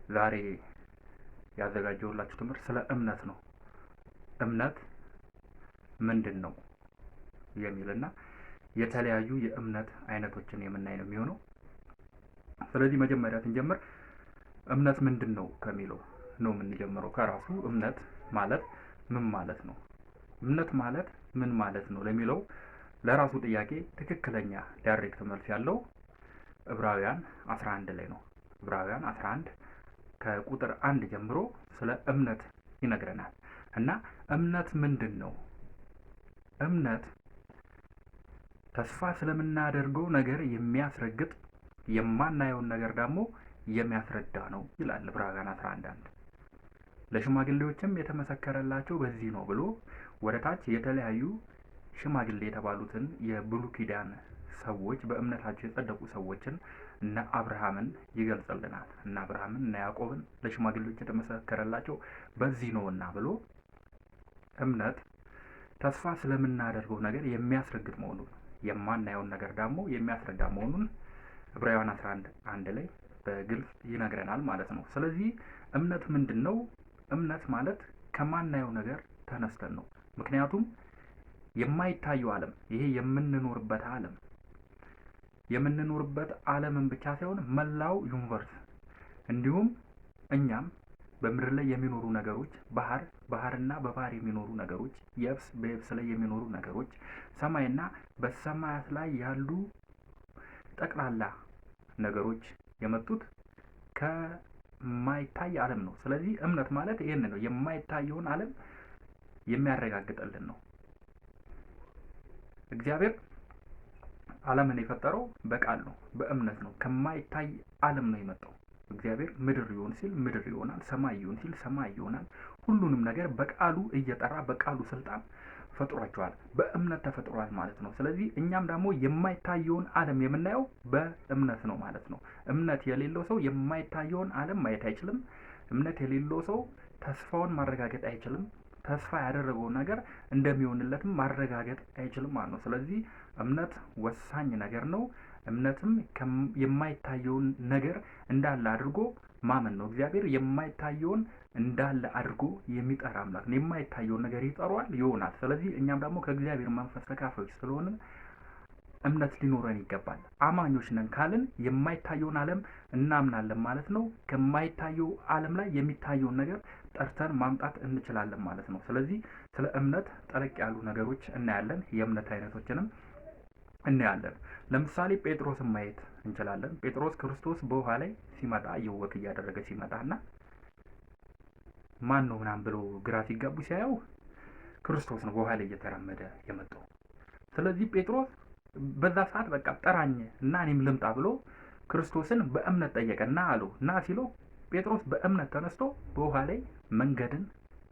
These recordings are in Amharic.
ዛሬ ያዘጋጀሁላችሁ ትምህርት ስለ እምነት ነው። እምነት ምንድን ነው የሚልና የተለያዩ የእምነት አይነቶችን የምናይ ነው የሚሆነው። ስለዚህ መጀመሪያ ስንጀምር እምነት ምንድን ነው ከሚለው ነው የምንጀምረው። ከራሱ እምነት ማለት ምን ማለት ነው? እምነት ማለት ምን ማለት ነው ለሚለው ለራሱ ጥያቄ ትክክለኛ direct መልስ ያለው ዕብራውያን 11 ላይ ነው። ዕብራውያን 11 ከቁጥር 1 ጀምሮ ስለ እምነት ይነግረናል። እና እምነት ምንድን ነው? እምነት ተስፋ ስለምናደርገው ነገር የሚያስረግጥ፣ የማናየውን ነገር ደግሞ የሚያስረዳ ነው ይላል ዕብራውያን 11:1። ለሽማግሌዎችም የተመሰከረላቸው በዚህ ነው ብሎ ወደ ታች የተለያዩ ሽማግሌ የተባሉትን የብሉይ ኪዳን ሰዎች፣ በእምነታቸው የጸደቁ ሰዎችን፣ እነ አብርሃምን ይገልጽልናል። እነ አብርሃምን፣ እነ ያዕቆብን ለሽማግሌዎች የተመሰከረላቸው በዚህ ነውና ብሎ እምነት ተስፋ ስለምናደርገው ነገር የሚያስረግጥ መሆኑን፣ የማናየውን ነገር ደግሞ የሚያስረዳ መሆኑን ዕብራውያን 11:1 ላይ በግልጽ ይነግረናል ማለት ነው። ስለዚህ እምነት ምንድን ነው? እምነት ማለት ከማናየው ነገር ተነስተን ነው። ምክንያቱም የማይታየው ዓለም፣ ይሄ የምንኖርበት ዓለም፣ የምንኖርበት ዓለምን ብቻ ሳይሆን መላው universe፣ እንዲሁም እኛም፣ በምድር ላይ የሚኖሩ ነገሮች፣ ባህር፣ ባህርና በባህር የሚኖሩ ነገሮች፣ የብስ፣ በየብስ ላይ የሚኖሩ ነገሮች፣ ሰማይና በሰማያት ላይ ያሉ ጠቅላላ ነገሮች የመጡት ከማይታይ ዓለም ነው። ስለዚህ እምነት ማለት ይህን ነው፣ የማይታየውን ዓለም የሚያረጋግጥልን ነው። እግዚአብሔር ዓለምን የፈጠረው በቃል ነው፣ በእምነት ነው። ከማይታይ ዓለም ነው የመጣው። እግዚአብሔር ምድር ይሁን ሲል ምድር ይሆናል፣ ሰማይ ይሁን ሲል ሰማይ ይሆናል። ሁሉንም ነገር በቃሉ እየጠራ በቃሉ ስልጣን ፈጥሯቸዋል። በእምነት ተፈጥሯል ማለት ነው። ስለዚህ እኛም ደግሞ የማይታየውን ዓለም የምናየው በእምነት ነው ማለት ነው። እምነት የሌለው ሰው የማይታየውን ዓለም ማየት አይችልም። እምነት የሌለው ሰው ተስፋውን ማረጋገጥ አይችልም። ተስፋ ያደረገውን ነገር እንደሚሆንለትም ማረጋገጥ አይችልም ማለት ነው። ስለዚህ እምነት ወሳኝ ነገር ነው። እምነትም የማይታየውን ነገር እንዳለ አድርጎ ማመን ነው። እግዚአብሔር የማይታየውን እንዳለ አድርጎ የሚጠራ አምላክ ነው። የማይታየውን ነገር ይጠራዋል፣ ይሆናል። ስለዚህ እኛም ደግሞ ከእግዚአብሔር መንፈስ ተካፋዮች ስለሆንን እምነት ሊኖረን ይገባል። አማኞች ነን ካልን የማይታየውን ዓለም እናምናለን ማለት ነው። ከማይታየው ዓለም ላይ የሚታየውን ነገር ጠርተን ማምጣት እንችላለን ማለት ነው። ስለዚህ ስለ እምነት ጠለቅ ያሉ ነገሮች እናያለን። የእምነት አይነቶችንም እናያለን። ለምሳሌ ጴጥሮስን ማየት እንችላለን። ጴጥሮስ ክርስቶስ በውሃ ላይ ሲመጣ፣ እየወክ እያደረገ ሲመጣ እና ማን ነው ምናምን ብሎ ግራ ሲጋቡ ሲያየው ክርስቶስ ነው በውሃ ላይ እየተራመደ የመጣው። ስለዚህ ጴጥሮስ በዛ ሰዓት በቃ ጠራኝ እና እኔም ልምጣ ብሎ ክርስቶስን በእምነት ጠየቀ። ና አለው። ና ሲለው ጴጥሮስ በእምነት ተነስቶ በውሃ ላይ መንገድን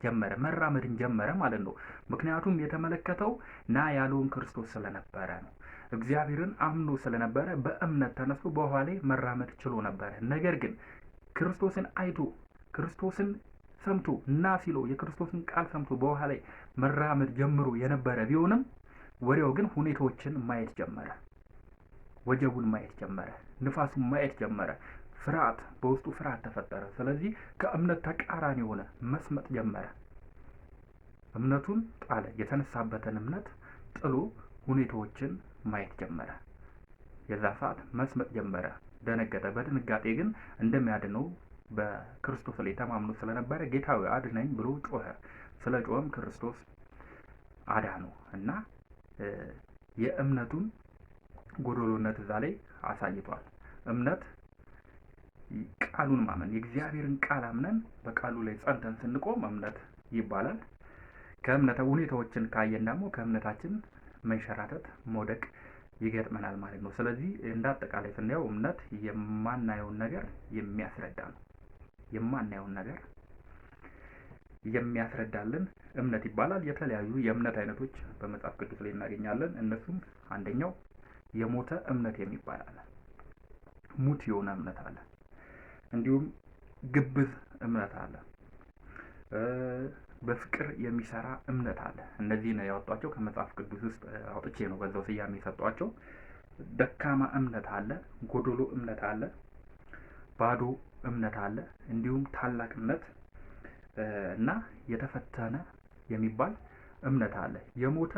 ጀመረ፣ መራመድን ጀመረ ማለት ነው። ምክንያቱም የተመለከተው ና ያለውን ክርስቶስ ስለነበረ ነው። እግዚአብሔርን አምኖ ስለነበረ በእምነት ተነስቶ በውሃ ላይ መራመድ ችሎ ነበረ። ነገር ግን ክርስቶስን አይቶ፣ ክርስቶስን ሰምቶ፣ ና ሲለው የክርስቶስን ቃል ሰምቶ በውሃ ላይ መራመድ ጀምሮ የነበረ ቢሆንም ወዲያው ግን ሁኔታዎችን ማየት ጀመረ። ወጀቡን ማየት ጀመረ። ንፋሱን ማየት ጀመረ። ፍርሃት፣ በውስጡ ፍርሃት ተፈጠረ። ስለዚህ ከእምነት ተቃራኒ የሆነ መስመጥ ጀመረ። እምነቱን ጣለ። የተነሳበትን እምነት ጥሎ ሁኔታዎችን ማየት ጀመረ። የዛ ሰዓት መስመጥ ጀመረ። ደነገጠ። በድንጋጤ ግን እንደሚያድነው በክርስቶስ ላይ ተማምኖ ስለነበረ ጌታ ሆይ አድነኝ ብሎ ጮኸ። ስለ ጮኸም ክርስቶስ አዳነው እና የእምነቱን ጎዶሎነት እዛ ላይ አሳይቷል። እምነት ቃሉን ማመን፣ የእግዚአብሔርን ቃል አምነን በቃሉ ላይ ጸንተን ስንቆም እምነት ይባላል። ከእምነት ሁኔታዎችን ካየን ደግሞ ከእምነታችን መንሸራተት፣ መውደቅ ይገጥመናል ማለት ነው። ስለዚህ እንደ አጠቃላይ ስናየው እምነት የማናየውን ነገር የሚያስረዳ ነው። የማናየውን ነገር የሚያስረዳልን እምነት ይባላል። የተለያዩ የእምነት አይነቶች በመጽሐፍ ቅዱስ ላይ እናገኛለን። እነሱም አንደኛው የሞተ እምነት የሚባል አለ። ሙት የሆነ እምነት አለ። እንዲሁም ግብዝ እምነት አለ። በፍቅር የሚሰራ እምነት አለ። እነዚህን ያወጧቸው ከመጽሐፍ ቅዱስ ውስጥ አውጥቼ ነው በዛው ስያሜ የሰጧቸው። ደካማ እምነት አለ፣ ጎዶሎ እምነት አለ። ባዶ እምነት አለ፣ እንዲሁም ታላቅ እምነት እና የተፈተነ የሚባል እምነት አለ። የሞተ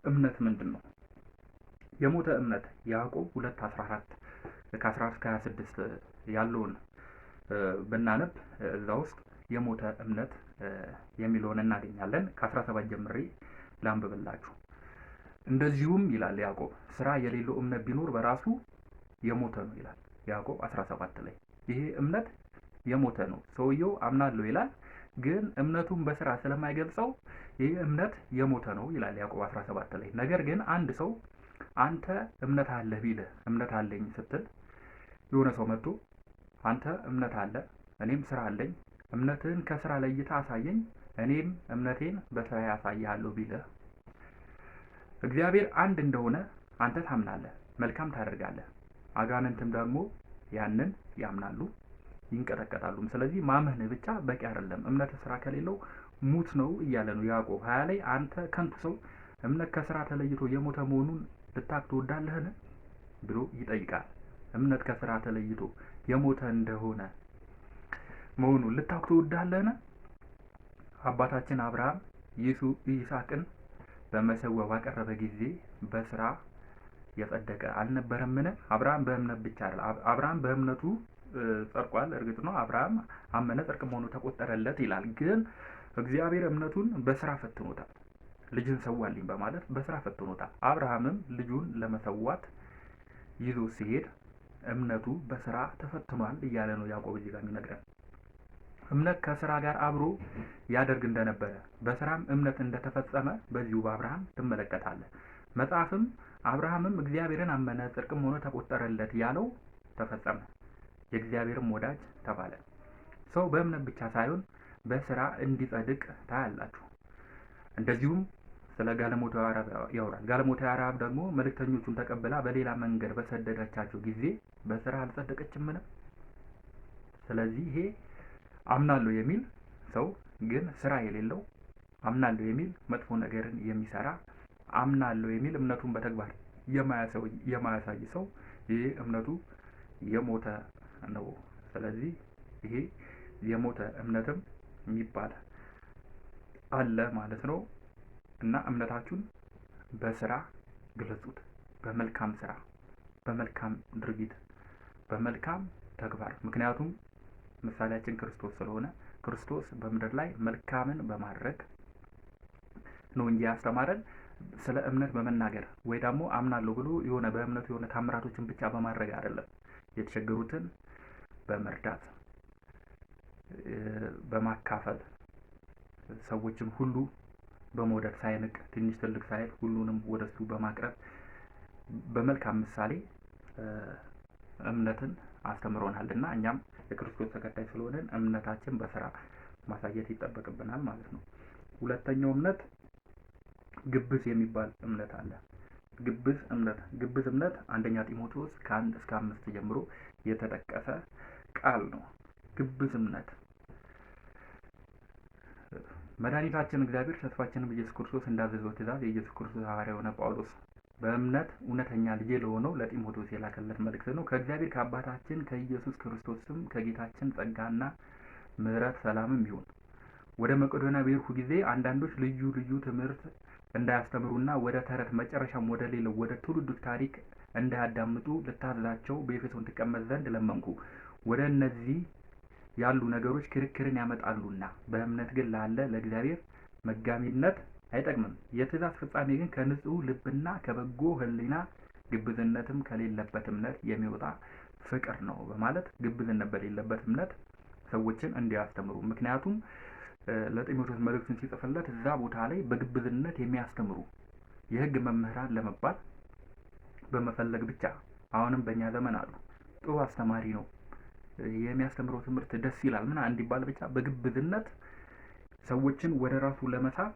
እምነት ምንድን ነው? የሞተ እምነት ያዕቆብ 2:14 ከ14 እስከ 26 ያለውን ብናነብ እዛ ውስጥ የሞተ እምነት የሚለውን እናገኛለን። ከ17 ጀምሬ ላንብብላችሁ። እንደዚሁም ይላል ያዕቆብ ስራ የሌለው እምነት ቢኖር በራሱ የሞተ ነው ይላል ያዕቆብ 17 ላይ። ይሄ እምነት የሞተ ነው። ሰውየው አምናለሁ ይላል፣ ግን እምነቱን በስራ ስለማይገልጸው ይህ እምነት የሞተ ነው ይላል ያዕቆብ 17 ላይ። ነገር ግን አንድ ሰው አንተ እምነት አለህ ቢልህ፣ እምነት አለኝ ስትል የሆነ ሰው መጥቶ አንተ እምነት አለ እኔም ስራ አለኝ፣ እምነትህን ከስራ ለይተህ አሳየኝ፣ እኔም እምነቴን በስራ ያሳይሃለሁ ቢልህ፣ እግዚአብሔር አንድ እንደሆነ አንተ ታምናለህ፣ መልካም ታደርጋለህ። አጋንንትም ደግሞ ያንን ያምናሉ ይንቀጠቀጣሉም። ስለዚህ ማመንህ ብቻ በቂ አይደለም፣ እምነት ስራ ከሌለው ሙት ነው እያለ ነው ያዕቆብ 20 ላይ። አንተ ከንቱ ሰው እምነት ከስራ ተለይቶ የሞተ መሆኑን ልታውቅ ትወዳለህን ብሎ ይጠይቃል። እምነት ከስራ ተለይቶ የሞተ እንደሆነ መሆኑን ልታውቅ ትወዳለህን? አባታችን አብርሃም ይስሐቅን በመሰዊያው ባቀረበ ጊዜ በስራ የጸደቀ አልነበረምን? አብርሃም በእምነት ብቻ አይደል፣ አብርሃም በእምነቱ ጸድቋል። እርግጥ ነው አብርሃም አመነ ጽድቅም ሆኖ ተቆጠረለት ይላል። ግን እግዚአብሔር እምነቱን በስራ ፈትኖታል። ልጅን ሰዋልኝ በማለት በስራ ፈትኖታል። አብርሃምም ልጁን ለመሰዋት ይዞ ሲሄድ እምነቱ በስራ ተፈትኗል እያለ ነው ያዕቆብ እዚህ ጋር የሚነግረን። እምነት ከስራ ጋር አብሮ ያደርግ እንደነበረ በስራም እምነት እንደተፈጸመ በዚሁ በአብርሃም ትመለከታለህ። መጽሐፍም አብርሃምም እግዚአብሔርን አመነ ጽድቅም ሆኖ ተቆጠረለት ያለው ተፈጸመ፣ የእግዚአብሔርም ወዳጅ ተባለ። ሰው በእምነት ብቻ ሳይሆን በስራ እንዲጸድቅ ታያላችሁ። እንደዚሁም ስለ ጋለሞታዋ ረዓብ ያወራል። ጋለሞታዋ ረዓብ ደግሞ መልእክተኞቹን ተቀብላ በሌላ መንገድ በሰደደቻቸው ጊዜ በስራ አልጸደቀችምን? ስለዚህ ይሄ አምናለሁ የሚል ሰው ግን ስራ የሌለው፣ አምናለሁ የሚል መጥፎ ነገርን የሚሰራ፣ አምናለሁ የሚል እምነቱን በተግባር የማያሳይ ሰው ይሄ እምነቱ የሞተ ነው። ስለዚህ ይሄ የሞተ እምነትም የሚባል አለ ማለት ነው። እና እምነታችሁን በስራ ግለጹት። በመልካም ስራ፣ በመልካም ድርጊት፣ በመልካም ተግባር። ምክንያቱም ምሳሌያችን ክርስቶስ ስለሆነ ክርስቶስ በምድር ላይ መልካምን በማድረግ ነው እንጂ ያስተማረን ስለ እምነት በመናገር ወይ ደግሞ አምናለሁ ብሎ የሆነ በእምነቱ የሆነ ታምራቶችን ብቻ በማድረግ አይደለም። የተቸገሩትን በመርዳት፣ በማካፈል፣ ሰዎችን ሁሉ በመውደድ ሳይንቅ ትንሽ ትልቅ ሳይል ሁሉንም ወደሱ በማቅረብ በመልካም ምሳሌ እምነትን አስተምሮናል። እና እኛም የክርስቶስ ተከታይ ስለሆንን እምነታችን በስራ ማሳየት ይጠበቅብናል ማለት ነው። ሁለተኛው እምነት ግብዝ የሚባል እምነት አለ። ግብዝ እምነት አንደኛ ጢሞቴዎስ ከ1 እስከ 5 ጀምሮ የተጠቀሰ ቃል ነው። ግብዝ እምነት መድኃኒታችን እግዚአብሔር ተስፋችንም ኢየሱስ ክርስቶስ እንዳዘዘው ትእዛዝ የኢየሱስ ክርስቶስ ሐዋርያ የሆነ ጳውሎስ በእምነት እውነተኛ ልጄ ለሆነው ለጢሞቴዎስ የላከለት መልእክት ነው። ከእግዚአብሔር ከአባታችን ከኢየሱስ ክርስቶስም ከጌታችን ጸጋና ምሕረት ሰላምም ይሁን። ወደ መቄዶንያ በሄድኩ ጊዜ አንዳንዶች ልዩ ልዩ ትምህርት እንዳያስተምሩና ወደ ተረት መጨረሻም ወደ ሌለው ወደ ትውልዶች ታሪክ እንዳያዳምጡ ልታዛቸው በኤፌሶን ትቀመጥ ዘንድ ለመንኩ። ወደ እነዚህ ያሉ ነገሮች ክርክርን ያመጣሉና በእምነት ግን ላለ ለእግዚአብሔር መጋቢነት አይጠቅምም። የትእዛዝ ፍጻሜ ግን ከንጹሕ ልብና ከበጎ ሕሊና ግብዝነትም ከሌለበት እምነት የሚወጣ ፍቅር ነው በማለት ግብዝነት በሌለበት እምነት ሰዎችን እንዲያስተምሩ። ምክንያቱም ለጢሞቴዎስ መልእክቱን ሲጽፍለት እዛ ቦታ ላይ በግብዝነት የሚያስተምሩ የሕግ መምህራን ለመባል በመፈለግ ብቻ አሁንም በእኛ ዘመን አሉ። ጥሩ አስተማሪ ነው፣ የሚያስተምረው ትምህርት ደስ ይላል ምናምን እንዲባል ብቻ በግብዝነት ሰዎችን ወደ ራሱ ለመሳብ።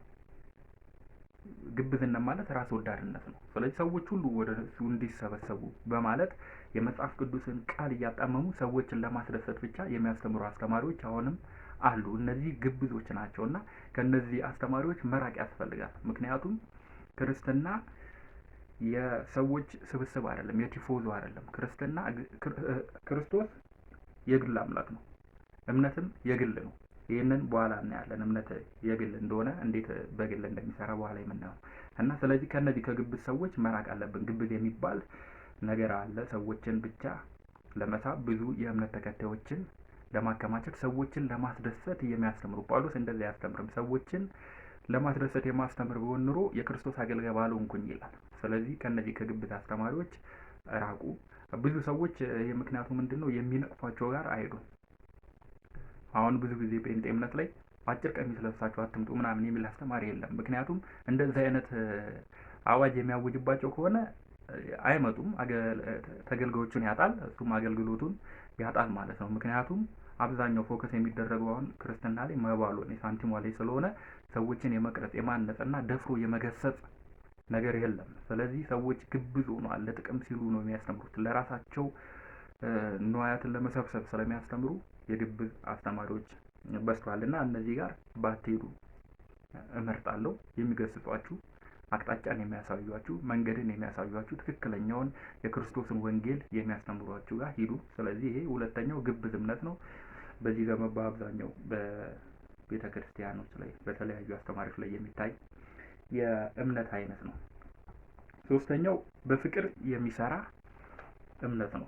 ግብዝነት ማለት ራስ ወዳድነት ነው። ስለዚህ ሰዎች ሁሉ ወደ እሱ እንዲሰበሰቡ በማለት የመጽሐፍ ቅዱስን ቃል እያጣመሙ ሰዎችን ለማስደሰት ብቻ የሚያስተምሩ አስተማሪዎች አሁንም አሉ። እነዚህ ግብዞች ናቸው እና ከእነዚህ አስተማሪዎች መራቅ ያስፈልጋል። ምክንያቱም ክርስትና የሰዎች ስብስብ አይደለም፣ የቲፎዞ አይደለም። ክርስትና ክርስቶስ የግል አምላክ ነው። እምነትም የግል ነው። ይህንን በኋላ እናያለን። እምነት የግል እንደሆነ እንዴት በግል እንደሚሰራ በኋላ የምናየው እና ስለዚህ ከእነዚህ ከግብዝ ሰዎች መራቅ አለብን። ግብዝ የሚባል ነገር አለ። ሰዎችን ብቻ ለመሳብ፣ ብዙ የእምነት ተከታዮችን ለማከማቸት፣ ሰዎችን ለማስደሰት የሚያስተምሩ። ጳውሎስ እንደዚህ አያስተምርም። ሰዎችን ለማስደሰት የማስተምር ቢሆን ኑሮ የክርስቶስ አገልጋይ ባልሆንኩኝ ይላል። ስለዚህ ከእነዚህ ከግብዝ አስተማሪዎች ራቁ። ብዙ ሰዎች ይህ ምክንያቱ ምንድን ነው? የሚነቅፏቸው ጋር አይሄዱም። አሁን ብዙ ጊዜ ጴንጤ እምነት ላይ አጭር ቀሚስ ለብሳችሁ አትምጡ ምናምን የሚል አስተማሪ የለም። ምክንያቱም እንደዚህ አይነት አዋጅ የሚያውጅባቸው ከሆነ አይመጡም። ተገልጋዮቹን ያጣል፣ እሱም አገልግሎቱን ያጣል ማለት ነው። ምክንያቱም አብዛኛው focus የሚደረገው አሁን ክርስትና ላይ መባሉ ሳንቲሟ ላይ ስለሆነ ሰዎችን የመቅረጽ፣ የማነጽና ደፍሮ የመገሰጽ ነገር የለም። ስለዚህ ሰዎች ግብዝ ሆነዋል። ለጥቅም ሲሉ ነው የሚያስተምሩት። ለራሳቸው ንዋያትን ለመሰብሰብ ስለሚያስተምሩ የግብዝ አስተማሪዎች በዝተዋል እና እነዚህ ጋር ባትሄዱ እመርጣለሁ። የሚገስጿችሁ፣ አቅጣጫን የሚያሳዩአችሁ፣ መንገድን የሚያሳዩአችሁ፣ ትክክለኛውን የክርስቶስን ወንጌል የሚያስተምሯችሁ ጋር ሂዱ። ስለዚህ ይሄ ሁለተኛው ግብዝ እምነት ነው። በዚህ ዘመን በአብዛኛው በቤተ ክርስቲያኖች ላይ በተለያዩ አስተማሪዎች ላይ የሚታይ የእምነት አይነት ነው። ሶስተኛው በፍቅር የሚሰራ እምነት ነው።